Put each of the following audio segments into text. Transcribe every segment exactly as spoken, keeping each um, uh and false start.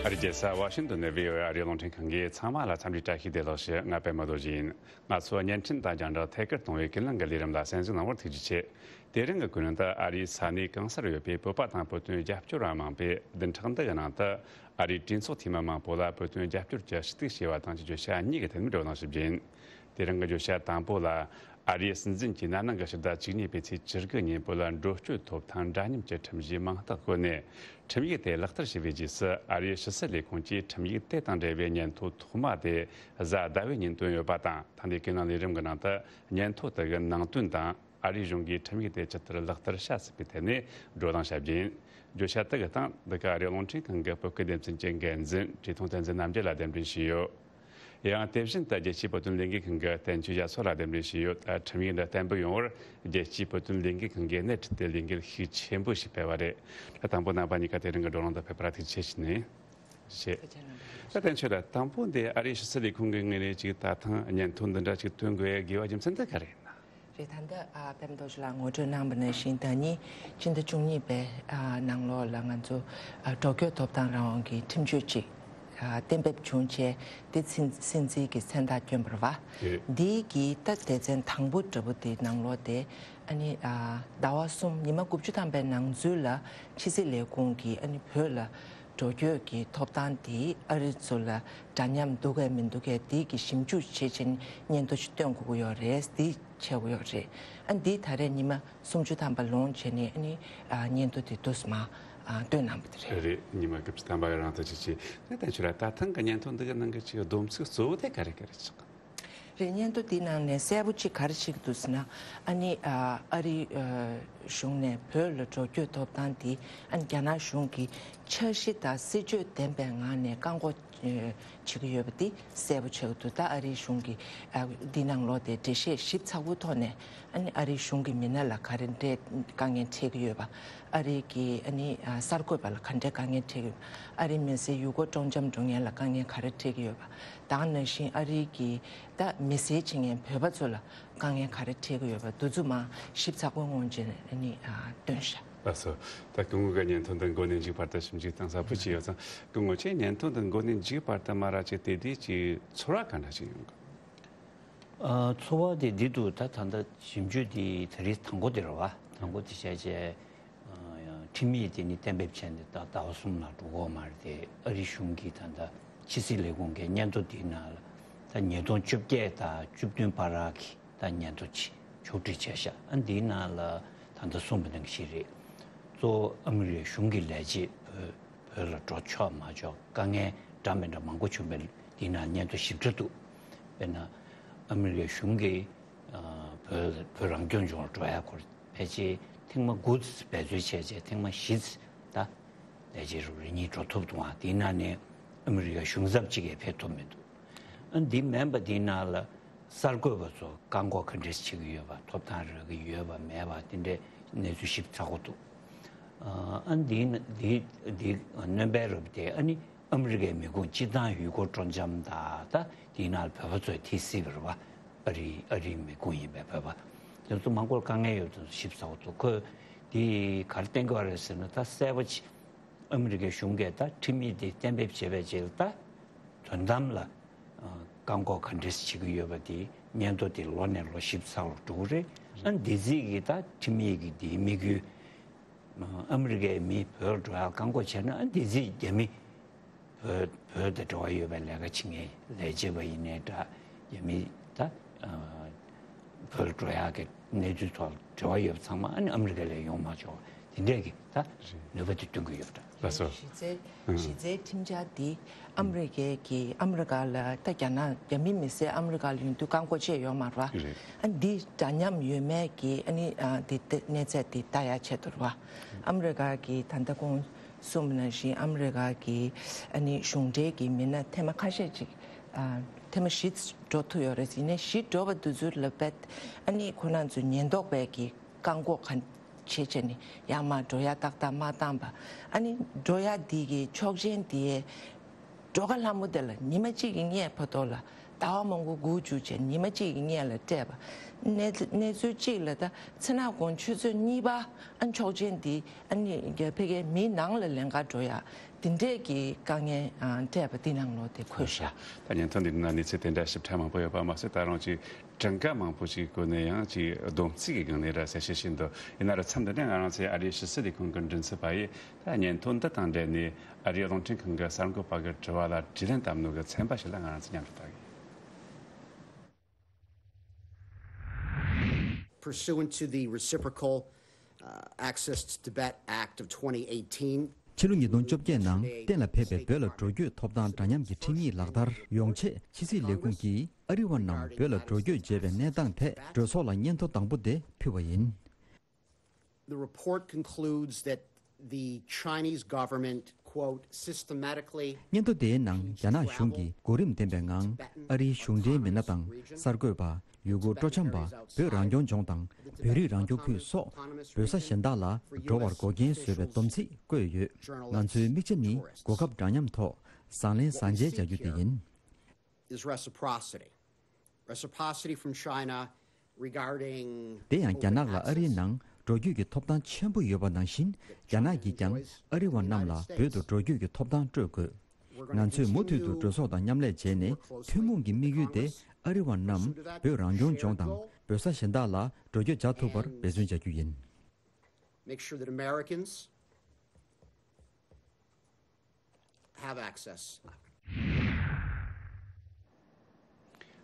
ཨ་རིའི་རྒྱལ་ས་ཝ་ཤིང་ཏོན་ནས་བྷི་ཨོ་ཨེ་ཨ་རིའི་རླུང་འཕྲིན་ཁང་གིས་ཚང་མ་ལ་འཚམས་འདྲི་བཀྲ་ཤིས་བདེ་ལེགས་ཞུ། ང་པད་མ་རྡོ་རྗེ་ཡིན། ང་ཚོ་བརྙན་འཕྲིན་དང་རྒྱང་བསྒྲགས་ཐད་ཀར་གཏོང་བའི་ཀུན་གླེང་གི་ལས་རིམ་ལ་གསན་གཟིགས་གནང་བར་ཐུགས་རྗེ་ཆེ། དེ་རིང་གི་ཀུན་གླེང་དུ་ཨ་རིའི་ས་གནས་གང་སར་ཡོད་པའི་བོད་པ་དང་བོད་དོན་རྒྱབ་སྐྱོར་བ་མང་པོས་བདུན་ཕྲག་འདི་གི་ནང་དུ་ཨ་རིའི་གྲོས་ཚོགས་འཐུས་མི་མང་པོ་ལ་བོད་དོན་རྒྱབ་སྐྱོར་གྱི་ཞུ་གཏུག་བྱས་པ་དང་བཅས་བརྗོད་བྱ་གཉིས་ཀྱི་ཐད་ནས་བགྲོ་གླེང་ཞུ་རྒྱུ་ཡིན། དེ་རིང་གི་བརྗོད་བྱ་དང་པོ་ལ། ཨ་རིའི་སྲིད་འཛིན་གྱིས་ན་ནིང་གི་ཕྱི་ཟླ་བཅུ་གཉིས་པའི་ཚེས་བཅུ་དགུ་ཉིན་བོད་ལ་འགྲོ་སྐྱོད་ཐོབ་ཐང་འདྲ་མཉམ་གྱི་ཁྲིམས་གཞིའི་མིང་རྟགས་བཀོད་ནས། ཁྲིམས་ཡིག་དེ་ལག་བསྟར་བྱས་པའི་རྗེས་སུ། ཨ་རིའི་ཕྱི་སྲིད་ལས་ཁུངས་ཀྱིས་ཁྲིམས་ཡིག་དེ་དང་འབྲེལ་བའི་སྙན་ཐོ་ཐོག་མ་དེ་གཟའ་ཟླ་བའི་ཉིན་བཏོན་ཡོད་པ་དང་། ད་ལྟའི་ཀུན་གླེང་ལས་རིམ་གྱི་ནང་དུ་སྙན་ཐོ་དེ་གི་ནང་དོན་དང་། ཨ་རིའི་གཞུང་གིས་ཁྲིམས་ཡིག་དེ་ཇི་ལྟར་ལག་བསྟར་བྱ་སྲིད་པའི་ཐད་ནས་བགྲོ་གླེང་བྱ་རྒྱུ་ཡིན། བརྗོད་བྱ་དེ་གི་སྟེང་འདི་ག་ཨ་རིའི་རླུང་འཕྲིན་ཁང་གི་བོད་སྐད་སྡེ་ཚན་གྱི་འགན་འཛིན་བཀྲས་མཐོང་བསྟན་འཛིན་རྣམ་རྒྱལ་ལ་གདན་འདྲེན་ཞུས་ཡོད། ཡང་དེ་བཞིན་དུ་རྒྱལ་སྤྱིའི་བོད་དོན་ལས་འགུལ་ཁང་གི་བསྟན་ཆོས་རྒྱ་མཚོ་ལ་གདན་འདྲེན་ཞུས་ཡོད། ཁྲིམས་ཡིག་འདི་གཏན་འབེབས་ཡོང་བར་རྒྱལ་སྤྱིའི་བོད་དོན་ལས་འགུལ་ཁང་གིས་སྣེ་ཁྲིད་དེ་ལས་འགུལ་ཤུགས་ཆེན་པོ་ཞིག་སྤེལ་བ་རེད། ད་དང་པོ་རྣམ་པ་གཉིས་ཀ་དེ་རིང་གི་བགྲོ་གླེང་དུ་ཕེབས་པར་ཐུགས་རྗེ་ཆེ་ཞུ་ནས། ཞེས། ད་བསྟན་ཆོས་ལགས། དང་པོ་འདི་ཨ་རིའི་ཕྱི་སྲིད་ལས་ཁུངས་ཀྱི་ངོས་ནས་ཅིག་ད་ཐེངས་སྙན་ཐོ་འདི་འདྲ་ཅིག་བཏོན་དགོས་ཡ་དགོས་པ་རྒྱུ་མཚན་དེ་ག་རེ་ཡིན་ན། རེད། ད་ལྟ་ཨ་པད་མ་རྡོ་རྗེ་ལགས་ངོ་སྤྲོད་གནང་བ་ནང་བཞིན། ཟླ་ཉིན་ཕྱི་ཟླ་བཅུ་གཉིས་པའི་ཨ་ནང་ལོགས་ལ་ང་ཚོ་ཨ་འགྲོ་སྐྱོད་ཐོབ་ཐང་རང་དབང་གི་ཁྲིམས་གཅོད་ཅིག་ཨ་གཏན་འབེབས་བྱུང་བྱས། དེ་སྲིད་སྲིད་འཛིན་གྱི་མཚན་རྟགས་བསྐྱོན་པ་རེད་བ། རེད། འདིའི་གི་ད་སྡེ་ཚན་དང་པོ་འདྲ་པོ་དེ་ནང་ལོགས་དེ། ཨ་ནི་ཨ་ཟླ་བ་གསུམ་ཉི་མ་དགུ་བཅུ་ཐམ་པའི་ནང་ཚུད་ལ་ཕྱི་སྲིད་ལས་ཁུངས་ཀྱིས་ཨ་ནི་བོད་ལ་འགྲོ་སྐྱོད་ཀྱི་ཐོབ་ཐང་དེ་ཨ་རི་ཚོ་ལ་འདྲ་མཉམ་འདུག་གས་མི་འདུག་གས་དེ་གི་ཞིབ་འཇུག་བྱེད་ཆེད་སྙན་ཐོ་ཞིག་བཏོན་དགོས་ཀྱི་ཡོད་རེད། དེ་བྱེད་དགོས་ཡོད་རེད། ཨ་འདི་ད་རེས་ཉི་མ་སུམ་ཅུ་ཐམ་པ་ལོངས་བྱས་ནས་ཨ་ནི་ཨ་སྙན་ཐོ་དེ་དུས་མ་ཨ་བཏོན་གནང་བ་དེ་རེད། རེད། ཉི་མ་དགུ་བཅུ་ཐམ་པ་རང་དུ་ཅིག་བྱས། དེ་བསྟན་ཆོས་ལགས། ད་ཐེངས་ཀྱི་སྙན་ཐོ་འདི་གི་ནང་གི་ཅིག་སྡོམ་ཚིག་གཙོ་བོ་དེ་ག་རེ་ག་རེ་ཆགས། རེད། སྙན་ཐོ་འདི་ནང་ནས་གསལ་པོ་ཅིག་ག་རེ་བྱེད་ཀྱི་འདུག་ཟེར་ན། ཨ་ནི་ཨ་ཨ་རི་ཨ་གཞུང་ནས་བོད་ལ་འགྲོ་སྐྱོད་ཐོབ་ཐང་འདི་ཨ་ནི་རྒྱ་ནག་གཞུང་གིས་འཆར་གཞི་དང་སྲིད་ཇུས་ལྡན་པའི་ངང་ནས་བཀག་འགོག་ཨ་བྱེད་ཀྱི་ཡོད་པ་འདི་གསལ་པོ་ཆགས་ཀྱི་འདུག་ད་ཨ་རིའི་གཞུང་གིས་ཨ་འདི་ནང་ལོགས་དེ་འགྲེལ་བཤད་ཞིབ་ཚགས་པོ་ཐོག་ནས། ཨ་ནི་ཨ་རིའི་གཞུང་གི་མི་སྣ་ལ་ག་རེ་འདྲའི་དཀའ་ངལ་འཕྲད་ཀྱི་ཡོད་པ། ཨ་རིའི་གི་ཨ་ནི་ཨ་གསར་འགོད་པ་ལ་ག་འདྲའི་དཀའ་ངལ་འཕྲད་ཀྱི་ཡོད་པ། ཨ་རིའི་མི་སེར་ཡུལ་སྐོར་སྤྲོ་འཆམ་འགྲོ་མཁན་ལ་དཀའ་ངལ་ག་རེ་འཕྲད་ཀྱི་ཡོད་པ། ད་ག་ནང་བཞིན་ཨ་རིའི་གི་ད་མི་སེར་བྱེད་མཁན་བོད་པ་ཚོ་ལ་དཀའ་ངལ་ག་རེ་འཕྲད་ཀྱི་ཡོད་པ་འདི་ཚོ་མར་ཞིབ་ཚགས་པོ་ངོས་འཛིན་ཨ་ནི་ཨ་བཏོན་ཤག་ལགས་སོ། ད་སྐུ་ངོ་གི་སྙན་ཐོ་འདི་འགོ་ནས་མཇུག་བར་དུ་ཞིབ་འཇུག་གཏིང་ཟབ་པོ་བྱས་ཡོད་ཙང་། སྐུ་ངོ་ཁྱེད་སྙན་ཐོ་འདི་འགོ་ནས་མཇུག་བར་དུ་མར་ཅིག་བལྟས་དུས་ཀྱི་ཚོར་བ་ག་འདྲ་ཞིག་ཡོང་གི། ཨ་ཚོར་བ་དེ་འདི་འདུག་ད་ད་ལྟ་ཞིབ་འཇུག་འདི་ད་རེས་དང་པོ་དེ་རེད་བ། དང་པོ་དེ་བྱས་བྱས། ཨ་ཁྲིམས་ཡིག་དེ་ནི་གཏན་འབེབས་བྱས་ནས་ད་ཟླ་བ་གསུམ་ལ་འགྲོ་གི་ཡོད་མ་རེད་དེ། ཨ་རི་གཞུང་གིས་ད་ལྟ་ཕྱི་སྲིད་ལས་ཁུངས་ཀྱི་སྙན་ཐོ་དེའི་ནང་ལ་ད་ཉིས་སྟོང་བཅོ་བརྒྱད་དང་བཅུ་བདུན་བར་གྱི་ད་སྙན་ཐོ་ཅིག་ཕྱོགས་སྒྲིག་བྱས་ཤག་ཨ་འདིའི་ནང་ལ་ད་ལྟ་གསུངས་པ་ནང་བཞིན་རེད། གཙོ་བོ་ཨ་མི་རི་ཀའི་གཞུང་གི་ལས་བྱེད་བོད་བོད་ལ་འགྲོ་ཆོག་མ་ཆོག་དཀའ་ངལ་འདྲ་མི་འདྲ་མང་པོ་བྱུང་བས། འདི་ན་སྙན་ཐོ་ཞིབ་ཕྲ་འདུག་དཔེར་ན་ཨ་མི་རི་ཀའི་གཞུང་གིས་ཨ་བོད་བོད་རང་སྐྱོང་ལྗོངས་ལ་འགྲོ་ཡ་སྐོར་ཕལ་ཆེར་ཐེངས་མ་དགུ་འབད་རྩོལ་བྱས་བྱས་ཐེངས་མ་བཞི་ད་ལས་བྱེད་རུ་རེ་གཉིས་འགྲོ་ཐུབ་འདུག་ཨ་འདི་ན་ནས་ཨ་མི་རི་ཀའི་གཞུང་ཚབ་གཅིག་གིས་ཕེབས་ཐུབ་མི་འདུག་ཨ་འདི་མིན་པ་འདི་ན་ལ་གསར་འགོད་པ་ཚོ་བཀག་འགོག་ག་འདྲས་བྱེད་ཀྱི་ཡོད་པ། ཐོབ་ཐང་རག་གི་ཡོད་པ་མེད་པ་དེ་འདྲའི་གནས་ཚུལ་ཞིབ་ཚགས་པོ་འདུག་ཨ་འདི་ན་འདི་འདི་སྣོན་པའི་རབ་དེ་ཨ་ནི་ཨ་མི་རི་ཀའི་མི་ཁུངས་སྤྱིར་བཏང་ཡུལ་སྐོར་སྤྲོ་འཆམ་དང་། ད་དེའི་ནང་བོད་པ་ཚོས་ཐེ་སྲིད་པ་རེད་བ། ཨ་རི་ཨ་རིའི་མི་ཁུངས་ཡིན་པའི་བོད་པ་དེ་ཚོ་མང་པོར་དཀའ་ངལ་ཡོད་དུས་ཞིབ་ཚགས་པོ་འདུག་ཁོས་དེ་ག་རེ་བསྟན་གྱི་ཡོད་རེད་ཟེར་ན། ད་གསལ་པོ་ཅིག་ཨ་མི་རི་ཀའི་གཞུང་གིས་ད་ཁྲིམས་ཡིག་དེ་གཏན་འབེབས་བྱས་པའི་རྗེས་ལ་ད་དོན་དམ་ལ་བཀག་འགོག་ག་འདྲས་བྱེད་ཀྱི་ཡོད་པ་དེ་སྙན་ཐོ་དེ་ལོ་ནས་ལོ་ཞིབ་ཚགས་པོ་འགྲོ་གི་རེད། ཨ་འདི་ཚིག་གི་ད་ཁྲིམས་ཡིག་གི་དེའི་དམིགས་ཡུལ། ཨ་མི་རི་ཀའི་མི་བོད་འགྲོ་ཡ་བཀག་འགོག་བྱས་ན་ཨ་འདི་ཚིག་རྒྱ་མི་བོད་བོད་དང་འབྲེལ་བ་ཡོད་པའི་ལས་ཀ་བྱེད་མཁན་ལས་བྱེད་པ་ཡིན་ནའི་འདྲ། རྒྱ་མི་ད་ཨ་བོད་འགྲོ་ཡ་གི་གནས་ཚུལ་ཐོག་འབྲེལ་བ་ཡོད་པ་ཚང་མ་ཨ་ནི་ཨ་མི་རི་ཀ་ལ་ཡོང་མ་ཆོག་དེ་འདྲས་ཀྱི་ད་རེད། ནུས་པ་དེ་བསྐྲུན་གྱི་ཡོད་འདྲ། ལགས་སོ། གཞི་རྩའི་ཨང་གཞི་རྩའི་ཁྲིམས་འཆར་འདི་ཨ་མི་རི་ཀའི་གི་ཨ་མི་རི་ཀ་ལ་ད་རྒྱ་ནག་རྒྱ་མི་མི་སེར་ཨ་མི་རི་ཀ་ལ་ཡོང་དུས་བཀག་འགོག་བྱས་ཡོད་མ་རེད་བ། རེད། ཨ་འདི་འདྲ་མཉམ་ཡོད་མེད་ཀྱི་ཨ་ནི་ཨ་འདི་ལྟ་གནས་ཚད་འདི་ལྟ་ཡ་ཆེད་དུ་རེད་བ། ཨ་མི་རི་ཀ་གི་ད་ལྟ་གོང་གསུངས་པ་ནང་བཞིན་ཨ་མི་རི་ཀ་གི་ཨ་ནི་གཞུང་འབྲེལ་གྱི་མི་སྣ་ཐེངས་མ་ཁ་ཤས་ཅིག་ཨ་ཐེངས་མ་བཞི་འགྲོ་ཐུབ་ཡོད་རེད། ཡིན་ནའི་བཞི་འགྲོ་བ་དེ་ཚོ་ལ་བས་ཨ་ནི་ཁོ་རང་ཚོ་ཉེན་རྟོག་པས་ཀྱི་བཀག་འགོག་ག་བྱེད་བྱས་ནས་ཡར་མར་འགྲོ་ཡ་ཏག་ཏག་མ་བཏང་པ། ཨ་ནི་འགྲོ་ཡ་འདི་གི་ཆོག་མཆན་འདི་འགྲོ་ཁ་ལྷ་མོ་དེ་ལ་ཉི་མ་གཅིག་གི་སྔས་བར་དོ་ལ་ ཟླ་བ་མང་པོ་སྒུག་བཅུག་བྱས་ཉི་མ་གཅིག་གི་སྔོན་ལ་སྤྲད་པ། གནས་གནས་ཚུལ་གཅིག་ལ་ད་མཚན་ནག་གུང་ཆུ་ཚོད་གཉིས་པ་ཨ་ཆོག་མཆན་འདི་ཨ་ནི་རྒྱ་ཕ་གིའི་མིའི་ནང་ལ་ལེན་ག་འགྲོ་ཡ་འདི་འདྲས་ཀྱི་དཀའ་ངལ་ཨ་འཕྲད་པ་འདི་ནང་ལོགས་དེ་འཁོད་ཤག་ད་བརྙན་ཐུང་འདི་ནང་གནས་ཚུལ་དེ་འདྲ་ཞིབ་ཕྲ་མང་པོ་ཡོད་པ་མ་ཟད་ད་རུང་ཅིག་གྲངས་ཀ་མང་པོ་ཞིག་བཀོད་ནས་ཡང་ཅིག་སྡོམ་རྩིས་ཀྱི་སྒང་ནས་ར་གསལ་བཤད་བྱས་འདུག་ཡིན་ན་ར་མཚམས་འདི་ནས་ང་རང་ཚོའི་ཨ་རིའི་ཕྱི་སྲིད་ལས་ཁུངས་ཀྱི་མགྲིན་ཚབ་པ་ཡིས་ད་བརྙན་ཐུང་འདི་དང་འབྲེལ་ནས་ཨ་རིའི་རླུང་འཕྲིན་ཁང་གི་གསར་འགོད་པ་གི་དྲི་བ་ལ་དྲིས་ལན་བཏབ་ནོ་གི་ཚན་པ་ཞིག་ལ་ང་རང་ཚོས་མཉམ་དུ་ལྟ་གི་ཡིན། Pursuant to the Reciprocal, uh, Access to Tibet Act of twenty eighteen, ཕྱི་ལོ་ཉིས་སྟོང་བཅོ་བརྒྱད་ནང་གཏན་ལ་ཕེབས་པའི་བོད་ལ་འགྲོ་སྐྱོད་ཐོབ་ཐང་འདྲ་མཉམ་གྱི་ཁྲིམས་ཡིག་ལག་བསྟར་ཡོང་ཆེད་ཕྱི་སྲིད་ལས་ཁུངས་ཀྱིས་ཨ་རི་བ་རྣམས་བོད་ལ་འགྲོ་སྐྱོད་བྱས་པའི་གནས་སྟངས་ཐད་གྲོས་ཚོགས་ལ་སྙན་ཐོ་དང་པོ་དེ་ཕུལ་བ་ཡིན། The report concludes that the Chinese government, quote, systematically སྙན་ཐོ་དེའི་ནང་རྒྱ་ནག་གཞུང་གིས་གོ་རིམ་ལྡན་པའི་ངང་ཨ་རིའི་གཞུང་འབྲེལ་མི་སྣ་དང་གསར་འགོད་པ། ཡུལ་སྐོར་སྤྲོ་འཆམ་པ། བོད་རང་སྐྱོང་ལྗོངས་དང་བོད་རིགས་རང་སྐྱོང་ཁུལ་སོགས་བོད་ས་གཞན་དག་ལ་འགྲོ་བར་འགོག་རྐྱེན་བཟོས་པའི་སྡོམ་ཚིག་བཀོད་ཡོད། ང་ཚོའི་དམིགས་བྱ་ནི་གོ་སྐབས་འདྲ་མཉམ་ཐོག་བཟང་ལན་བཟང་བྱའི་བྱ་རྒྱུ་དེ་ཡིན། Is reciprocity. Reciprocity from China regarding དེ་ཡང་རྒྱ་ནག་ལ་ཨ་རིའི་ནང་འགྲོ་སྐྱོད་ཀྱི་ཐོབ་ཐང་ཆེན་པོ་ཡོད་པ་ནང་བཞིན་རྒྱ་ནག་གིས་ཀྱང་ཨ་རི་བ་རྣམས་ལ་བོད་དུ་འགྲོ་སྐྱོད་ཀྱི་ཐོབ་ཐང་སྤྲོད་དགོས། ང་ཚོས་མུ་མཐུད་དུ་གྲོས་ཚོགས་དང་མཉམ་ལས་བྱས་ནས་ཐུན་མོང་གི་དམིགས་ཡུལ་དེ་ཨ་རི་བ་རྣམས་བོད་རང་སྐྱོང་ལྗོངས་དང་བོད་ས་གཞན་དག་ལ་འགྲོ་སྐྱོད་བྱ་ཐུབ་པར་འབད་བརྩོན་བྱ་རྒྱུ་ཡིན། Make sure that Americans have access.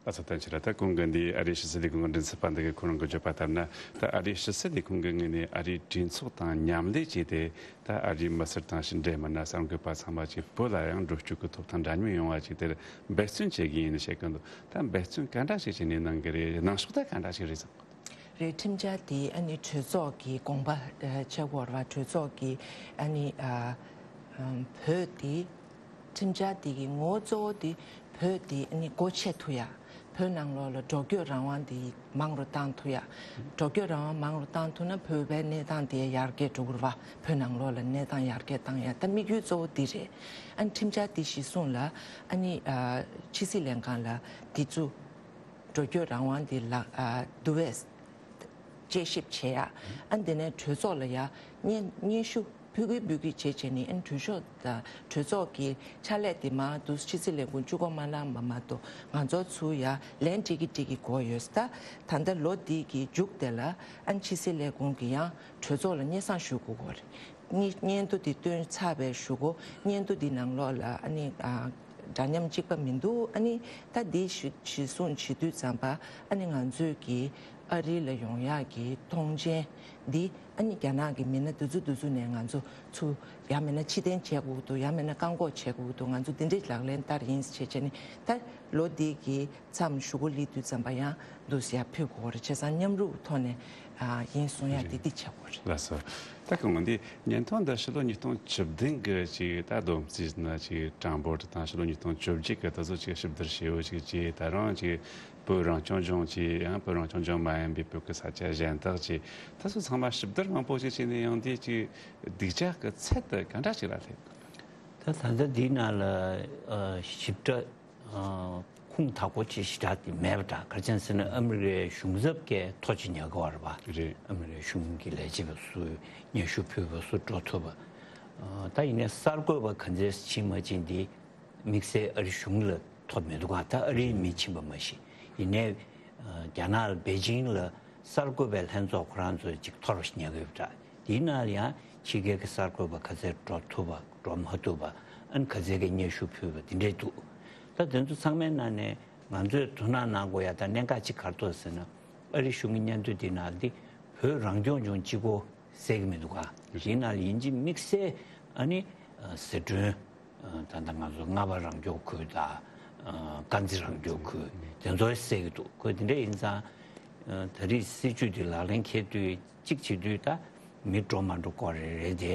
ཨ་ཚ་བསྟན་ཆེ་ལ་ད་གོང་གི་འདི་ཨ་རིའི་ཕྱི་སྲིད་ལས་ཁུངས་ཀྱི་མགྲིན་ཚབ་པ་འདི་གིས་ཁོ་རང་གིས་བརྗོད་པ་ལྟར་ན། ད་ཨ་རིའི་ཕྱི་སྲིད་ལས་ཁུངས་ཀྱི་ངོས་ནས་ཨ་རིའི་གྲོས་ཚོགས་དང་མཉམ་ལས་བྱས་ཏེ། ད་ཨ་རིའི་མི་སེར་དང་ཕྱི་འབྲེལ་མི་སྣ་གསར་འགོད་པ་ཚང་མ་ཅིག་བོད་ལ་ཡང་འགྲོ་སྐྱོད་ཀྱི་ཐོབ་ཐང་འདྲ་མཉམ་ཡོང་བ་ཅིག་དེར་འབད་བརྩོན་བྱེད་ཀྱི་ཡིན་ཞེས་བཀོད་འདུག་ད་འབད་བརྩོན་ག་འདྲ་ཞིག་བྱས་ནས་གནང་གི་རེད། གནང་ཕྱོགས་ད་ག་འདྲ་ཞིག་རེད་བསམ་གི་འདུག་རེད། ཁྲིམས་འཆར་དེ་ཨ་ནི་གྲོས་ཚོགས་ཀྱི་དགོངས་པ་ཨ་བྱེད་དགོས་རེད་བ། གྲོས་ཚོགས་ཀྱི་ཨ་ནི་ཨ་ཨམ་བོད་དེ་ཁྲིམས་འཆར་དེ་གི་ངོ་བོ་གཙོ་བོ་དེ་བོད་དེ་ཨ་ནི་སྒོ་ཕྱེ་ཐུབ་ཡ། བོད་ནང་ལོགས་ལ་འགྲོ་སྐྱོད་རང་དབང་དེ་མང་རུ་བཏང་ཐུབ་ཡ། འགྲོ་སྐྱོད་རང་དབང་མང་རུ་བཏང་ཐུབ་ན་བོད་པའི་གནས་སྟངས་དེ་ཡར་རྒྱས་འགྲོ་གི་རེད་བ། བོད་ནང་ལོགས་ལ་གནས་སྟངས་ཡར་རྒྱས་བཏང་ཡ་ད་དམིགས་ཡུལ་གཙོ་བོ་དེ་རེད། ཨ་ནི་ཁྲིམས་འཆར་དེ་གཞི་བཟུང་ལ་ཨ་ནི་ཨ་ཕྱི་སྲིད་ལྷན་ཁང་ལ་དེ་ཚོ། འགྲོ་སྐྱོད་རང་དབང་དེ་ལ་ཨ་བསྡུ་བའི་དཔྱད་ཞིབ་བྱེད་ཡ། ཨ་འདི་ནས་གྲོས་ཚོགས་ལ་ཡ་སྙན་སྙན་ཞུ་ཕུལ་གི་འབུལ་གི་བྱེད་བྱས་ནས་ཨ་གྲོས་ཚོགས་དང་གྲོས་ཚོགས་ཀྱི་ཕྱག་ལས་དེ་མ་གཏོགས་ཕྱི་སྲིད་ལས་ཁུངས་བཅུ་གོ་མ་གནང་བ་མ་གཏོགས་ང་ཚོ་ཚུར་ཡ་ལན་སྤྲད་གི་སྤྲད་གི་དགོས་ཡོད་ད། ད་ལྟ་ལོ་འདི་གི་མཇུག་དེ་ལ་ཨ་ཕྱི་སྲིད་ལས་ཁུངས་ཀྱི་ཡང་གྲོས་ཚོགས་ལ་སྙན་སེང་ཞུ་དགོས་གོ་རེད། སྙན་སྙན་ཐོ་འདི་བཏོན་ཚར་བའི་གཞུག་གུ་སྙན་ཐོ་འདི་ནང་ལོགས་ལ་ཨ་ནི་ཨ་འདྲ་མཉམ་གཅིག་པ་མི་འདུག་ཨ་ནི་ད་འདི་ཞུ་གཞི་བཟུང་བྱེད་དུས་ཙམ་པ་ཨ་ནི་ང་ཚོས་ཀྱི་ཨ་རི་ལ་ཡོང་ཡག་གི་ཐོངས་མཆན་འདི་ཨ་ནི་རྒྱ་ནག་གི་མི་སྣ་འདི་ཚོ་འདི་ཚོ་ནས་ང་ཚོ་ཚུར་ཡང་མིན་ན་ཕྱིར་འཐེན་བྱེད་དགོས་ཀྱི་འདུག་ཡང་མིན་ན་བཀག་འགོག་བྱེད་དགོས་ཀྱི་འདུག་ང་ཚོ་འདི་འདྲའི་ལག་ལེན་བསྟར་ཡིན་ཟེར་བྱས་བྱས་ནས་ད་ལོ་འདི་གི་མཚམས་གཞུག་གུ་སླེབས་དུས་ཙམ་པ་ཡང་འདུག་ཡ་ཕུལ་དགོས་རེད། བྱས་ཙང་མཉམ་རུབ་ཐོག་ནས་ཨ་ཡིན་གསུང་ཡ་དེ་འདི་བྱེད་དགོས་རེད། ལགས་སོ། ད་གང་འདི་བརྙན་ཐུང་འདི་ཕྱི་ལོ་ཉིས་སྟོང་བཅུ་བདུན་གི་ཅིག་ད་སྡོམ་རྩིས་ན་ཅིག་གྲངས་འབོར་དང་ཕྱི་ལོ་ཉིས་སྟོང་བཅོ་བརྒྱད་གི་དེ་ཚོ་ཅིག་ཞིབ་བསྡུར་བྱས་ཡོད་ཅིག་ཅིག་ད་རུང་ཅིག་བོད་རང་སྐྱོང་ལྗོངས་ཅིག་ཡང་བོད་རང་སྐྱོང་ལྗོངས་མ་ཡིན་པའི་བོད་ཀྱི་ས་ཆ་གཞན་དག་ཅིག་ད་ཚོ་ཚང་མ་ཞིབ་བསྡུར་མང་པོ་ཞིག་བྱས་ནས་ཡང་འདི་ཅིག་སྡིངས་ཆ་གི་ཚད་དེ་ག་འདྲ་ཞིག་ལ་སླེབས། ད་ད་ལྟ་འདི་ནང་ལ་ཨ་ཞིབ་ཕྲ་ཨ་ཁུངས་དག་པོ་ཅིག་ཞེ་དྲག་དེ་མེད་པ་འདྲ། ག་རེ་བྱས་ཟེར་ན་ཨ་མི་རི་ཀའི་གཞུང་ཚབ་ཀྱིས་ཐོ་ཅིག་ཉོ་གི་ཡོད་རེད་པ། རེད། ཨ་མི་རི་ཀའི་གཞུང་གི་ལས་བྱེད་པ་སུ་སྙན་ཞུ་ཕུལ་བ་སུ་འགྲོ་ཐུབ་པ། ཨ་ད་ཡིན་ནའི་གསར་འགོད་པ་ག་ཚོད་ཕྱིན་མ་ཕྱིན་འདི་དམིགས་བསལ་ཨ་རི་གཞུང་ལ་ཐོ་མི་འདུག་ག་ད་ཨ་རིའི་མི་ཕྱིན་པ་མ་གཞི། ཡིན་ནའི་ཨ་རྒྱ་ནག་པེ་ཅིང་ལ་གསར་འགོད་པའི་ལྷན་ཚོགས་ཁོ་རང་ཚོས་ཅིག་ཐོ་རུ་ཉོ་གི་ཡོད་པ་འདྲ། དེའི་ནང་ལ་ཡང་ཕྱི་རྒྱལ་གྱི་གསར་འགོད་པ་ག་ཚོད་འགྲོ་ཐུབ་པ་འགྲོ་མ་ཐུབ་པ་ཨ་ནི་ག་ཚོད་ཀྱི་སྙན་ཞུ་ཕུལ་བ་དེ་འདྲས་འདུག་ད་དེ་ཚོ་ཚང་མའི་ནང་ནས་ང་ཚོས་དོ་སྣང་གནང་དགོས་ཡ་ད་གནད་འགག་ཅིག་ག་རེ་འདུག་ཟེར་ན་ཨ་རི་གཞུང་གི་སྙན་ཐོ་དེའི་ནང་འདི་བོད་རང་སྐྱོང་ལྗོངས་གཅིག་པོ་གསལ་གྱི་མི་འདུག་ག་དེའི་ནང་ལ་ཡིན་གཅིག་དམིགས་བསལ་ཨ་ནི་ཟི་ཁྲོན། ད་ལྟ་ང་ཚོ་རྔ་བ་རང་སྐྱོང་ཁུལ་དང་དཀར་མཛེས་རང་སྐྱོང་ཁུལ་དེ་ཚོ་གསལ་གྱི་འདུག་ཁོས་དེ་འདྲ་ཡིན་ཙང་ད་རེས་སྲིད་ཇུས་དེ་ལག་ལེན་འཁེལ་དུས་གཅིག་བྱེད་དུས་ད་མི་འགྲོ་མ་འགྲོ་སྐོར་རེ་རེ་དེ་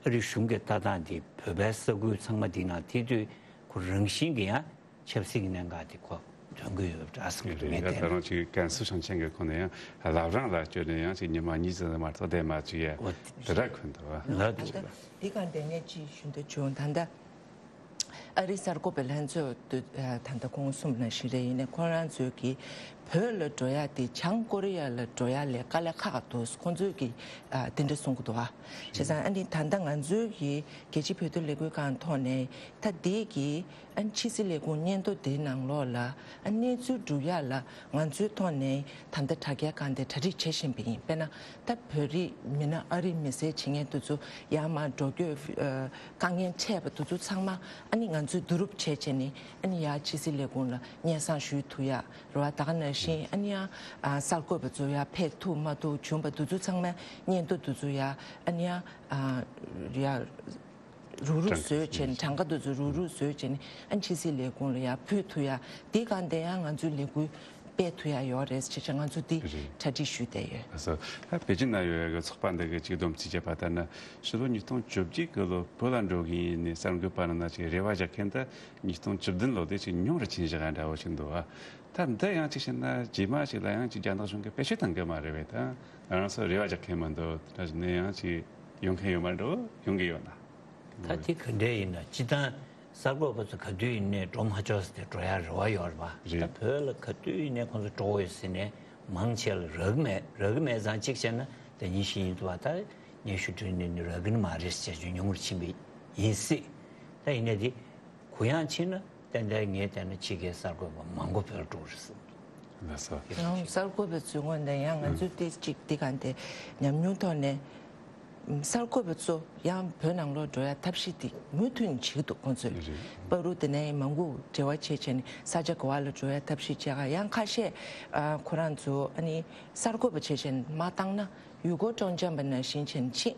ཨ་རི་གཞུང་གི་ལྟ་སྟངས་དེ་བོད་པའི་ས་ཁུལ་ཚང་མ་དེ་ནང་ཐེ་དུས་ཁོ་རང་བཞིན་གྱི་ཡང་ཆབ་སྲིད་ཀྱི་གནད་འགག་དེ་ཁོ་ཐོན་གྱི་ཡོད་འདྲ་བསམ་གྱི་འདུག་ངས་ད་བལྟས་ན། རང་ཅིག་ཀན་སུའུ་ཞིང་ཆེན་གྱི་ཁོངས་ནས་ཡང་བླ་བྲང་ལ་བསྐྱོད་ནས་ཡང་ཅིག་ཉི་མ་གཉིས་ཙམ་མ་གཏོགས་བསྡད་མ་བཅུག་ཡ་འོ་དེ་འདྲ་ཁོ་འདུག་བ། ལ་འདུག་ད་ལྟ་འདི་ག་འདྲ་ངས་ཅིག་ཞུ་འདོད་བྱུང་ད་ལྟ། ཨ་རི་གསར་འགོད་པའི་ལྷན་ཚོགས་དུ་ད་ལྟ་ཁོང་གསུམ་ནང་བཞིན་རེད། ཡིན་ནའི་ཁོང་རང་ཚོས་ཀྱི་བོད་ལ་འགྲོ་ཡ་དེ་བྱང་ཀོ་རི་ཡ་ལ་འགྲོ་ཡ་ལས་དཀའ་ལས་ཁག་འདུག་ཁོང་ཚོས་ཀྱི་དེ་འདྲ་གསུང་གི་འདུག་ཨ། བྱས་ཙང་ཨ་ནི་ད་ལྟ་ང་ཚོའི་གི་རྒྱལ་སྤྱིའི་བོད་དོན་ལས་འགུལ་ཁང་ཐོག་ནས་ད་དེའི་གི་ཨ་ནི་ཕྱི་སྲིད་ལས་ཁུངས་སྙན་ཐོ་དེའི་ནང་ལོགས་ལ་ཨ་གནས་ཚུལ་སྒྲུབ་ཡ་ལ་ང་ཚོའི་ཐོག་ནས་ད་ལྟ་དྲ་རྒྱའི་སྒང་དེ་གྲ་སྒྲིག་བྱེད་བཞིན་པ་ཡིན། དཔེར་ན་ད་བོད་རིགས་མི་སྣ་ཨ་རིའི་མི་སེར་བྱེད་མཁན་དེ་ཚོ་ཡར་མར་འགྲོ་སྐྱོད་ཨ་དཀའ་ངལ་འཕྲད་པ་དེ་ཚོ་ཚང་མ་ཨ་ནི་ང་ཚོས་བསྡུ་རུབ་བྱས་བྱས་ནས་ཨ་ནི་ཡར་ཕྱི་སྲིད་ལས་ཁུངས་ལ་སྙན་སེང་ཞུ་ཐུབ་ཡ་རེད་བ། ད་ག་ནང་བཞིན་ཨ་ནི་ཡང་ཨ་གསར་འགོད་པ་ཚོ་ཡར་ཕེབས་ཐུབ་མ་ཐུབ་བྱུང་བ་དེ་ཚོ་ཚང་མ་སྙན་ཐོ་དེ་ཚོ་ཡར་ཨ་ནི་ཡང་ཨ་ཡར་རུག་རུག་བཟོས་བྱས་ནས་གྲངས་ཀ་དེ་ཚོ་རུག་རུག་བཟོས་བྱས་ནས་ཨ་ཕྱི་སྲིད་ལས་ཁུངས་ལ་ཡར་ཕུལ་ཐུབ་ཡ། དེའི་སྒང་དེ་ཡང་ང་ཚོའི་ལས་འགུལ་སྤེལ་ཐུབ་ཡ་ཡོད་རེད་ཟེར་བྱས་ང་ཚོ་དེ་རེད། གྲ་སྒྲིག་ཞུས་བསྡད་ཡོད། ལགས་སོ། ད་པེ་ཅིན་ན་ཡོད་ཡ་གི་ཚོགས་པ་འདི་གི་ཅིག་བསྡོམས་རྩིས་བྱས་པ་ལྟར་ན་ཕྱི་ལོ་ཉིས་སྟོང་བཅོ་བརྒྱད་གི་ལོ་བོད་ལ་འགྲོ་གི་ཡིན་ནས་གསར་འགོད་པ་རྣམས་ལ་ཅིག་རེ་བ་རྒྱག་མཁན་ད་ཉིས་སྟོང་བཅུ་བདུན་ལོ་དེ་ཅིག་ཉུང་རུ་ཕྱིན་བཞག་ཡ་འདྲ་བོ་ཞིག་འདུག་ཨ། ད་འདི་ཡང་ཅིག་བཤད་ན་རྗེས་མ་ཞིག་ལ་ཡང་ཅིག་རྒྱ་ནག་གཞུང་གིས་བེད་སྤྱོད་གཏང་གི་མ་རེད་པས། ད་ང་རང་ཚོ་རེ་བ་རྒྱག་མཁན་མི་འདུག་ད་ནས་ཡང་ཅིག་ཡོང་མཁན་ཡོད་མ་འགྲོ། ཡོང་གི་ཡོད་ན། ད་དེ་ག་འདྲས་ཡིན་ན་སྤྱི་བཏང་གསར་འགོད་པ་ཚོ་ག་དུས་ཡིན་ནའི་འགྲོ་མ་ཆོག་ཟེར་ཏེ་འགྲོ་ཡ་རེ་བ་ཡོད་རེད་པ། རེད། ད་བོད་ལ་ག་དུས་ཡིན་ནའི་ཁོང་ཚོ་འགྲོ་འོས་ཟེར་ནས་མང་ཆེ་ལ་རག་གི་མེད། རག་གི་མེད་ཙང་གཅིག་བྱས་ན་ད་ཉིན་ཤས་ཡིན་འདུག་བ། ད་སྙན་ཞུ་བྲིས་ནས་ནི་རག་གི་ནི་མ་རེད་ཟེར་བྱས་ཉུང་རུ་ཕྱིན་པ་ཡིན་སྲིད། ད་ཡིན་ནའི་དེ་གུ་ཡངས་ཕྱིན་ན་ཏན་ཏན་ངས་བལྟས་ན་ཕྱི་རྒྱལ་གསར་འགོད་པ་མང་པོ་བོད་ལ་འགྲོ་གི་རེད་བསམ་འདུག་ལགས་སོ། ཡང་གསར་འགོད་པའི་ཚོའི་ངོས་ནས་ཡང་ང་ཚོས་ཏོག་ཙམ་ཅིག་འདི་ག་འདི་ཉམས་མྱོང་ཐོག་ནས་གསར་འགོད་པ་ཚོ་ཡང་བོད་ནང་ལོགས་འགྲོ་ཡ་ཐབས་ཤེས་དེ་མུ་མཐུད་ནས་བྱེད་ཀྱི་འདུག་ཁོང་ཚོས་རེད། བར་དུ་དེ་ནས་མང་པོ་འབྲེལ་བ་བྱས་བྱས་ནས་ས་ཆ་ག་བ་ལ་འགྲོ་ཡ་ཐབས་ཤེས་བྱས་ག་ཡང་ཁ་ཤས་ཨ་ཁོ་རང་ཚོ་ཨ་ནི་གསར་འགོད་པ་བྱས་བྱས་ནས་མ་བཏང་ན་ཡུལ་སྐོར་སྤྲོ་འཆམ་པ་ནང་བཞིན་བྱས་ནས་ཕྱིན།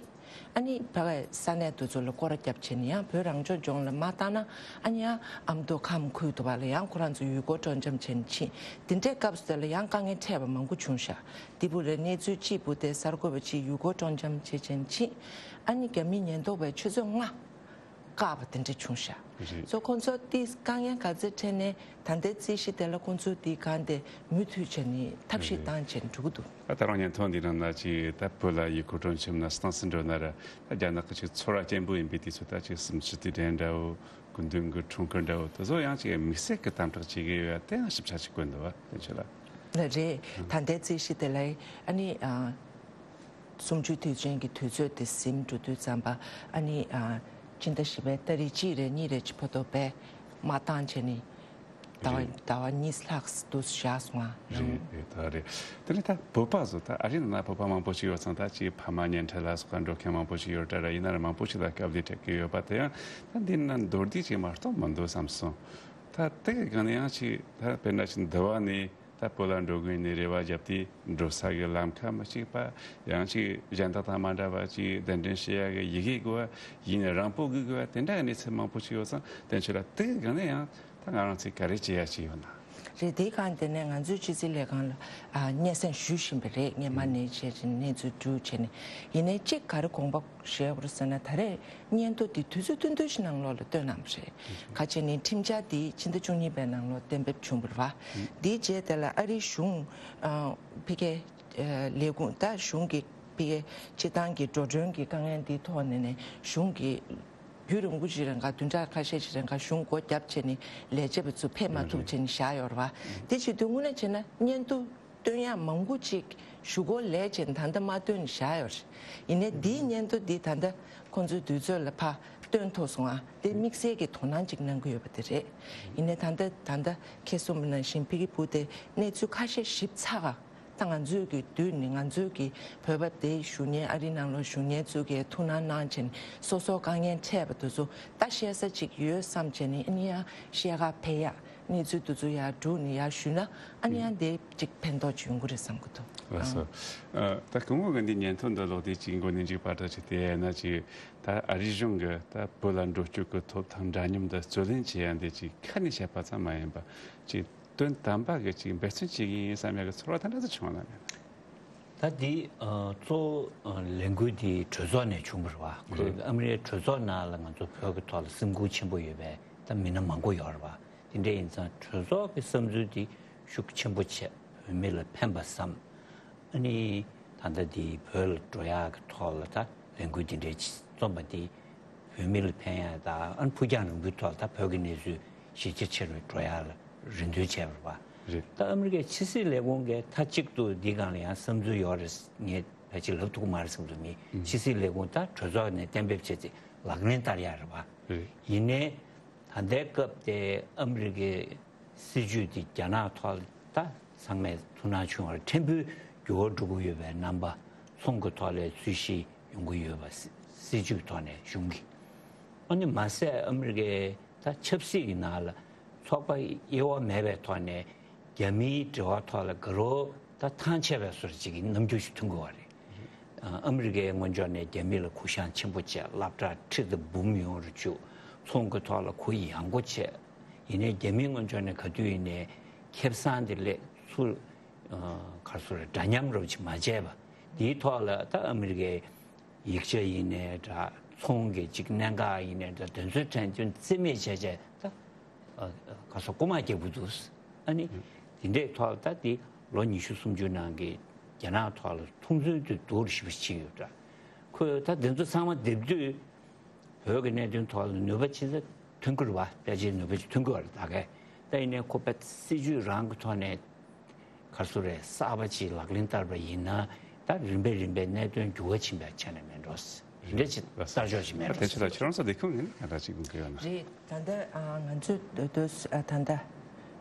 ཨ་ནི་ཕ་གའི་ས་གནས་དེ་ཚོ་ལ་སྐོར་ར་བརྒྱབ་བྱས་ནས་ཡང་བོད་རང་སྐྱོང་ལྗོངས་ལ་མ་བཏང་ན་ཨ་ནི་ཡང་ཨ་མདོ་ཁམས་ཁུལ་དུ་བ་ལ་ཡང་ཁོ་རང་ཚོ་ཡུལ་སྐོར་སྤྲོ་འཆམ་བྱས་ནས་ཕྱིན། དེ་འདྲའི་སྐབས་སུ་དེ་ལ་ཡང་དཀའ་ངལ་འཕྲད་པ་མང་པོ་བྱུང་ཤག་དེ་བུ་རེ་གནས་ཚུལ་གཅིག་བུ་དེ་གསར་འགོད་པ་གཅིག་ཡུལ་སྐོར་སྤྲོ་འཆམ་བྱས་བྱས་ནས་ཕྱིན། ཨ་ནི་རྒྱ་མི་ཉེན་རྟོག་པས་ཆུ་ཚོད་ལྔ་བཀག་པ་དེ་འདྲ་བྱུང་ཤག་རེད། སོ་ཁོང་ཚོ་དེ་དཀའ་ངལ་ག་ཚོད་འཕྲད་ནས་ད་ལྟའི་རྩིས་གཞི་དེ་ལ་ཁོང་ཚོ་དེ་གང་དེ་མུ་མཐུད་བྱས་ནས་ཐབས་ཤེས་རེད། བཏང་བྱས་ནས་འགྲོ་གི་འདུག་ད་ད་རང་ཉན་ཐོག་འདི་རང་ན་ཅིག་ད་བོད་ལ་ཡུལ་སྐོར་སྤྲོ་འཆམ་ན་སི་ཏང་སི་འགྲོ་ན་ར་ད་རྒྱ་ནག་གི་ཅིག་ཚོར་བ་སྐྱེན་པོ་ཡིན་པའི་དུས་ཚོད་ད་ཅིག་སུམ་ཅུ་དུས་དྲན་འདྲ་བོ་སྐུ་མདུན་གྱི་འཁྲུངས་སྐར་འདྲ་བོ་དེ་ཚོ་ཡང་ཅིག་དམིགས་བསལ་གྱི་དམ་དྲག་བྱེད་ཀྱི་ཡོད་ཡ་དེ་ཡང་ཞིབ་ཆ་ཅིག་བཀོད་འདུག་བ་དེ་ཚོ་ལ། ལ་རེད། ད་ལྟའི་རྩིས་གཞི་དེ་ལ་ཨ་ནི་ཨ། སུམ་ཅུ་དུས་ཆེན་གྱི་དུས་ཚོད་དེ་ཟིན་འགྲོ་དུས་ཙམ་པ་ཨ་ནི་ཨ་སྤྱི་ཟླ་བཞི་པའི་ཏ་རིག་གཅིག་རེ་གཉིས་རེ་ཅིག་བར་དུ་བས་མ་བཏང་བྱས་ནས་ཟླ་བ་རེད། ཟླ་བ་གཉིས་ལྷག་འདུག་བཞག་སོང་ང་། རེད་རེད་ད་རེད། དེ་ནས་ད་བོད་པ་ཚོ་ད་ཨ་རི་ནང་ན་བོད་པ་མང་པོ་ཞིག་ཡོད་ཙང་ད་ཅིག་ཕ་མ་གཉེན་འཕྲད་ལ་སོགས་པ་འགྲོ་མཁན་མང་པོ་ཞིག་ཡོད་འདྲ་ར་ཡིན་ན་ར་མང་པོ་ཞིག་ལ་སྐབས་ལས་འཕྲད་ཀྱི་ཡོད་པ་དེ་ཡང་ད་འདི་ན་མདོར་བསྡུས་ཅིག་མ་གཏོགས་མི་འདུག་བསམ་སོང་། ད་དེ་གི་སྒང་ནས་ཡང་ཅིག་ད་དཔེར་ན་ཅིག་འདི་བ་ནས། ད་བོད་ལ་འགྲོ་དགོས་ནས་རེ་བ་བརྒྱབ་དུས་འགྲོ་ས་གི་ལམ་ཁ་མི་གཅིག་པ། ཡང་ཅིག་གཞན་དག་དང་མ་འདྲ་བ་ཅིག་གདན་འདྲེན་བྱེད་ཡ་གི་ཡི་གེ་དགོས་པ་ཡིན་ན་རང་པོ་དགོས་དགོས་པ་དེ་འདྲ་གི་གནས་ཚུལ་མང་པོ་ཞིག་ཡོད་ཙང་དེ་ཚོ་ལ་དེ་གི་སྒང་ནས་ཡང་ད་ང་རང་ཚོས་ག་རེ་བྱེད་ཡ་ཅིག་ཡོད་ན། རེད། དེའི་སྒང་དེ་ནས་ང་ཚོའི་ཕྱི་སྲིད་ལས་ཁང་ལ་ཨ་སྙན་སེང་ཞུ་བཞིན་པ་རེད། སྔས་མ་ནས་བྱས་ཙང་གནས་ཚུལ་བསྡུ་བྱས་ནས་ཡིན་ནའི་གཅིག་ག་རེ་དགོངས་པ་བཞེས་དགོས་རེད་ཟེར་ན་ད་རེས་སྙན་ཐོ་འདི་དུས་ཚོད་ཐུང་ཐུང་ཞིག་ནང་ལོགས་ལ་བཏོན་གནང་བ་རེད། ག་བྱས་ནས་ཁྲིམས་འཆར་འདི་ཕྱི་ཟླ་བཅུ་གཉིས་པའི་ནང་ལོགས་གཏན་འབེབས་བྱུང་བ་རེད་བ། འདིའི་རྗེས་དེ་ལ་ཨ་རིའི་གཞུང་ཨ་ཕ་གིའི་ཨ་ལས་ཁུངས་ད་གཞུང་གི་ཕ་གིའི་སྤྱི་བཏང་གི་འགྲོ་གྲོན་གྱི་དཀའ་ངལ་འདིའི་ཐོག་ནས་ནས་གཞུང་གི་རྒྱུན་རིང་པོ་ཞིག་རིང་ག་བདུན་ཕྲག་ཁ་ཤས་ཤིག་རིང་ག་གཞུང་སྒོ་བརྒྱབ་བྱས་ནས་ལས་བྱེད་པ་ཚོ་ཕེབས་མ་ཐུབ་བྱས་ནས་བཞག་ཡོད་རེད་བ། དེ་བྱེད་དུས་དངོས་གནས་བྱས་ན་སྙན་ཐོ་བཏོན་ཡག་མང་པོ་ཅིག་ཞུ་སྒོ་ལས་བྱས་ནས་ད་ལྟ་མ་བཏོན་ནས་བཞག་ཡོད་རེད། ཡིན་ནའི་འདིའི་སྙན་ཐོ་འདི་ད་ལྟ་ཁོང་ཚོའི་དུས་ཚོད་ལ་ཕར་བཏོན་ཐུབ་སོང་ཨ། དེ་དམིགས་བསལ་གྱི་དོ་སྣང་ཅིག་གནང་གི་ཡོད་པ་དེ་རེད། ཡིན་ནའི་ད་ལྟ་ད་ལྟ་ཁྱེད་གསུངས་པ་ནང་བཞིན་ཕ་གི་བུ་དེ་གནས་ཚུལ་ཁ་ཤས་ཞིབ་ཚགས་ཨ། ད་ང་ཚོའི་གི་དུས་ནི་ང་ཚོའི་གི་བོད་པ་དེ་བཞུགས་མཁན་ཨ་རི་ནང་ལོགས་བཞུགས་མཁན་ཚོའི་གི་ཐུགས་སྣང་གནང་བྱས་ནས་སོ་སོ་དཀའ་ངལ་འཕྲད་པ་དེ་ཚོ་ད་བཤད་ས་ཅིག་ཡོད་བསམ་བྱས་ནས་ཨ་ནི་ཡང་བཤད་ག་ཕེབས་ཡག་གནས་ཚུལ་དེ་ཚོ་ཡར་བསྒྲུགས་ནས་ཡར་ཞུས་ན་ཨ་ནི་ཡང་དེ་ཅིག་ཕན་ཐོགས་ཅིག་ཡོང་གི་རེད་བསམ་གི་འདུག་ལགས་སོ། ཨ། ད་སྐུ་ངོ་གི་འདི་སྙན་ཐོ་འདི་ཀློག་དུས་ཅིག་མགོ་ནས་མཇུག་བར་དུ་ཅིག་བལྟས་ན་ཅིག་ད་ཨ་རིའི་གཞུང་གི་ད་བོད་ལ་འགྲོ་སྐྱོད་ཀྱི་ཐོབ་ཐང་འདྲ་མཉམ་འདི་རྩོད་ལེན་བྱེད་ཡ་འདི་ཅིག་ཁ་ནས་བཤད་པ་ཙམ་མ་ཡིན་པ་ཅིག་དོན་དམ་པ་གི་ཅིག་འབད་བརྩོན་བྱེད་ཀྱི་ཡིན་བསམ་ཡ་གི་ཚོར་བ་ད་འདྲ་ཙམ་བྱུང་བ་ལ་མེད། ད་འདི་ཨ་གཙོ་བོ་ཨ་ལས་འགུལ་འདི་གྲོས་ཚོགས་ནས་བྱུང་བ་རེད་བ། ཁོས་རེད། ཨ་མི་རིའི་གྲོས་ཚོགས་ནང་ལ་ང་ཚོ་བོད་ཀྱི་ཐོག་ལ་སེམས་ཁུར་ཆེན་པོ་ཡོད་པའི་ད་མི་སྣ་མང་པོ་ཡོད་རེད་བ། དེ་འདྲ་ཡིན་ཙང་གྲོས་ཚོགས་ཀྱི་བསམ་ཚུལ་འདི་ཤུགས་ཆེན་པོ་བྱས་བོད་མི་ལ་ཕན་པ་བསམ། ཨ་ནི་ད་ལྟ་འདི་བོད་ལ་འགྲོ་ཡག་གི་ཐོག་ལ་ད་ལས་འགུལ་འདི་འདྲའི་རྩོམ་པ་འདི་ བོད་མི་ལ་ཕན་ཡ་དང་ཨ་ནི་ཕུགས་རྒྱང་རིང་པོའི་ཐོག་ད་བོད་ཀྱི་གནས་ཚུལ་གཞི་རྒྱ་ཆེ་རུ་འགྲོ་ཡ་ལ་རེ་འདུན་བྱས་པ་རེད་པ། རེད། ད་ཨ་མི་རི་ཀའི་ཕྱི་སྲིད་ལས་ཁུངས་ཀྱིས་མཐའ་གཅིག་ཏུ་འདི་སྒང་ལ་ཡང་བསམ་ཚུལ་ཡོད་རེད། ངས་ཕལ་ཆེར་ལབ་ཐུབ་ཀྱི་མ་རེད་བསམ་ཚུལ་མི་ཕྱི་སྲིད་ལས་ཁུངས་ད་གྲོས་ཚོགས་ནས་གཏན་འབེབས་བྱས་ཏེ་ལག་ལེན་བསྟར་ཡ་རེད་པ། རེད། ཡིན་ནའི་ད་ལྟའི་སྐབས་དེ་ཨ་མི་རི་ཀའི་སྲིད་ཇུས་དེ་རྒྱ་ནག་ཐོག་ད་ཚང་མས་ཐུགས་སྣང་བྱུང་བར་ཕྲན་བུ་འགྱུར་བ་འགྲོ་གི་ཡོད་པའི་རྣམ་པ། ཚོང་གི་ཐོག་ལས་ཚུལ་བཞིན་ཡོང་གི་ཡོད་པ། སྲིད་ཇུས་ཐོག་ནས་གཞུང་གིས། ཨ་ནི་མ་ཟད་ཨ་མི་རི་ཀའི་ད་ཆབ་སྲིད་ཀྱི་ནང་ལ་ཚོགས་པ་དབྱེ་བ་མེད་པའི་ཐོག་ནས་རྒྱ་མིའི་འབྲེལ་བ་ཐོག་ལ་དགའ་རབ་ད་ཐང་ཆད་པའི་བཟོ་འདྲ་ཅིག་གི་རྣམ་འགྱུར་ཞིག་ཐོན་གྱི་ཡོད་རེད། ཨ་མི་རི་ཀའི་ངོས་ཕྱོགས་ནས་རྒྱ་མི་ལ་གུ་བཤངས་ཆེན་པོ་བྱས། སློབ་གྲྭ་ཁྲི་དང་འབུམ་ཡོང་རུ་བཅུག་ཚོང་གི་ཐོག་ལ་གུ་ཡངས་པོ་བྱས། ཡིན་ནའི་རྒྱ་མིའི་ངོས་ཕྱོགས་ནས་ག་དུས་ཡིན་ནའི་ཁེ་བཟང་དེ་ལས་ཚུར་ག་རེ་ཟེར་རེད། འདྲ་མཉམ་རུ་ཅིག་མ་བྱས་པ། དེའི་ཐོག་ལ་ད་ཨ་མི་རི་ཀའི་ཡིག་ཆ་ཡིན་ནའི་འདྲ། ཚོང་གི་ཅིག་གནད་འགག་ཡིན་ནའི་འདྲ། དེ་ཚོའི་གྲས་དོན་རྩིས་མེད་བྱས་བྱས་ད་ག་རེ་ཟེར། རྐུ་མ་རྒྱག་གི་འདུག་ཨ་ནི་དེ་འདྲའི་ཐོག་ལ་ད་དེ་ལོ་ཉི་ཤུ་སུམ་ཅུ་ནང་གི་རྒྱ་ནག་ཐོག་ལ་མཐོང་ཚུལ་དེ་སྡུག་རུ་ཞེ་པོ་ཕྱིན་ཡོད་འདྲ། ཁོས་ད་དེ་ཚོ་ཚང་མ་སྡེབ་དུས། བོད་ཀྱི་གནད་དོན་ཐོག་ལ་ནུས་པ་ཅི་ཙམ་ཐོན་གྱི་རེད་པ། ཕལ་ཆེར་ནུས་པ་ཅིག་ཐོན་གྱི་ཡོད་རེད་ད་གས། ད་ཡིན་ནའི་ཁོ་པའི་སྲིད་ཇུས་རང་གི་ཐོག་ནས་ག་རེ་ཟེར་རེད། གསར་པ་ཅིག་ལག་ལེན་བསྟར་བ་ཡིན་ན་ད་རིམ་པས་རིམ་པས་གནད་དོན་འགྱུར་བ་ཕྱིན་པའི་ཆ་ནས་མེད་འགྲོ། དེ་འདྲ་ཅིག་ལྟ་ཕྱོགས་ཅིག་མེད་འགྲོ། དེ་ཕྱིར་ད་ཁྱེད་རང་ཚོ་དེ་ཁུངས་ཡིན་ག་འདྲ་ཅིག་དགོངས་ཀྱི་ཡོད་ན། རེད། ད་ལྟ་ང་ཚོས་འདོད་འདོད་ད་ལྟ་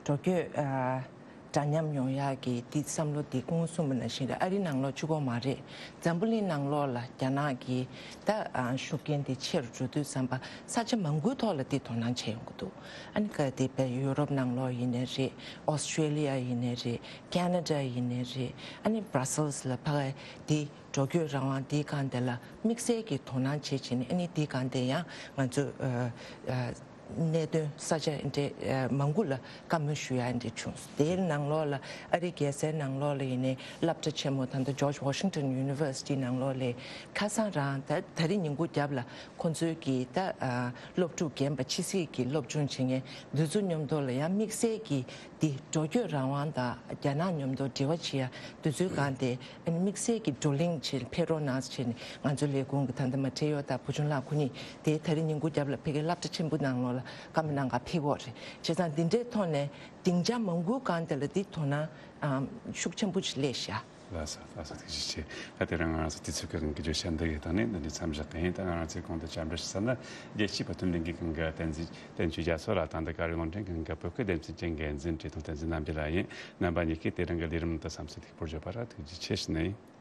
འགྲོ་སྐྱོད་འདྲ་མཉམ་ཡོང་ཡག་གི་འདི་བསམ་བློ་འདི་སྐུ་ངོ་གསུངས་པ་ནང་བཞིན་རེད། ཨ་རི་ནང་ལོགས་གཅིག་པོ་མ་རེད། འཛམ་བུ་གླིང་ནང་ལོགས་ལ་རྒྱ་ནག་གི་ད་ཤུགས་རྐྱེན་འདི་ཆེ་རུ་འགྲོ་དུས་ཙམ་པ་ས་ཆ་མང་པོའི་ཐོག་ལ་འདི་དོ་སྣང་བྱས་ཡོང་གི་འདུག་ཨ་ནི་ག་དེ་བས་ཡུ་རོབ་ནང་ལོགས་ཡིན་ནའི་རེད། ཨོ་སི་ཀྲེ་ལི་ཡ་ཡིན་ནའི་རེད། ཁེ་ན་ཌ་ཡིན་ནའི་རེད། ཨ་ནི་བྷ་ར་སེལ་སི་ལ་ཕ་གི་འདི་འགྲོ་སྐྱོད་རང་དབང་འདིའི་སྒང་དེ་ལ་དམིགས་བསལ་གྱི་དོ་སྣང་བྱེད་བྱས་ནས། ཨ་ནི་འདིའི་སྒང་དེ་ཡང་ང་ཚོས་ཨ་ཨ་གནད་དོན་ས་ཆ་འདྲ་ཨ་མང་པོ་ལ་བཀའ་མོལ་ཞུ་ཡ་འདྲ་བྱུང་། དེའི་ནང་ལོགས་ལ་ཨ་རི་རྒྱལ་སའི་ནང་ལོགས་ལ་ཡིན་ནའི་སློབ་གྲྭ་ཆེན་མོ་ད་ལྟ་George Washington University་ནང་ལོགས་ལ་ཁ་སང་རང་ད་ད་རིང་ཉིན་གུང་རྒྱབ་ལ་ཁོང་ཚོའི་གི་ད་ཨ་སློབ་ཕྲུག་རྒན་པ་ཕྱི་སྲིད་ཀྱི་སློབ་སྦྱོང་བྱེད་མཁན་འདི་ཚོ་མཉམ་དུ་ལ་ཡང་དམིགས་བསལ་གྱི་འདི་འགྲོ་སྐྱོད་རང་དབང་དང་རྒྱ་ནག་མཉམ་དུ་འབྲེལ་བ་བྱེད་ཡ་འདི་ཚོའི་སྒང་དེ་དམིགས་བསལ་གྱི་བགྲོ་གླེང་བྱེད་ཕེབས་རོགས་གནང་ཟེར་ནས་ང་ཚོ་ལས་ཁུངས་ཀྱི་ད་ལྟ་མ་ཁྲེ་ཡོ་དང་བུ་ཆུང་ལགས་ཁོ་གཉིས་དེ་ད་རིང་ཉིན་གུང་རྒྱབ་ལ་ཕ་གིའི་སློབ་གྲྭ་ཆེན་པོ་ནང་ལོགས་ལ་བཀའ་མོལ་གནང་ག་ཕེབས་ཀྱི་ཡོད་རེད། བྱས་ཙང་འདི་འདྲའི་ཐོག་ནས་སྡིངས་ཆ་མང་པོའི་སྒང་དེ་ལ་འདི་དོ་སྣང་ཨམ་ཤུགས་ཆེན་པོ་ཞིག་སླེབས་ཤག་ལགས་སོ། ལགས་སོ། ཐུགས་རྗེ་ཆེ། ད་དེ་རིང་ང་རང་ཚོ་དུས་ཚོད་ཀྱི་དབང་གིས་བརྗོད་བྱ་འདི་གའི་སྟེང་ནས་འདི་འདྲ་མཚམས་བཞག་གི་ཡིན། ད་ང་རང་ཚོའི་གོང་དུ་བཅར་འདྲི་ཞུ་ས་ནི་རྒྱལ་སྤྱིའི་བར་མཐུན་ལྷན་རྒྱས་ཁང་གི་བསྟན་འཛིན་བསྟན་ཆོས་རྒྱ་མཚོ་ལགས་དང་། འདི་ག་རེ་རླུང་འཕྲིན་ཁང་གི་བོད་སྐད་སྡེ་ཚན་གྱི་འགན་འཛིན་བཀྲས་མཐོང་བསྟན་འཛིན་རྣམ་རྒྱལ་ལགས་ཡིན། རྣམ་པ་གཉིས་ཀས་དེ་རིང་གི་ལས་རིམ་དུ་བསམ་ཚུལ་ལེགས་པོར་བརྗོད་པར་ཐུགས་རྗེ་ཆེ་ཞུ་ནི་ཡིན།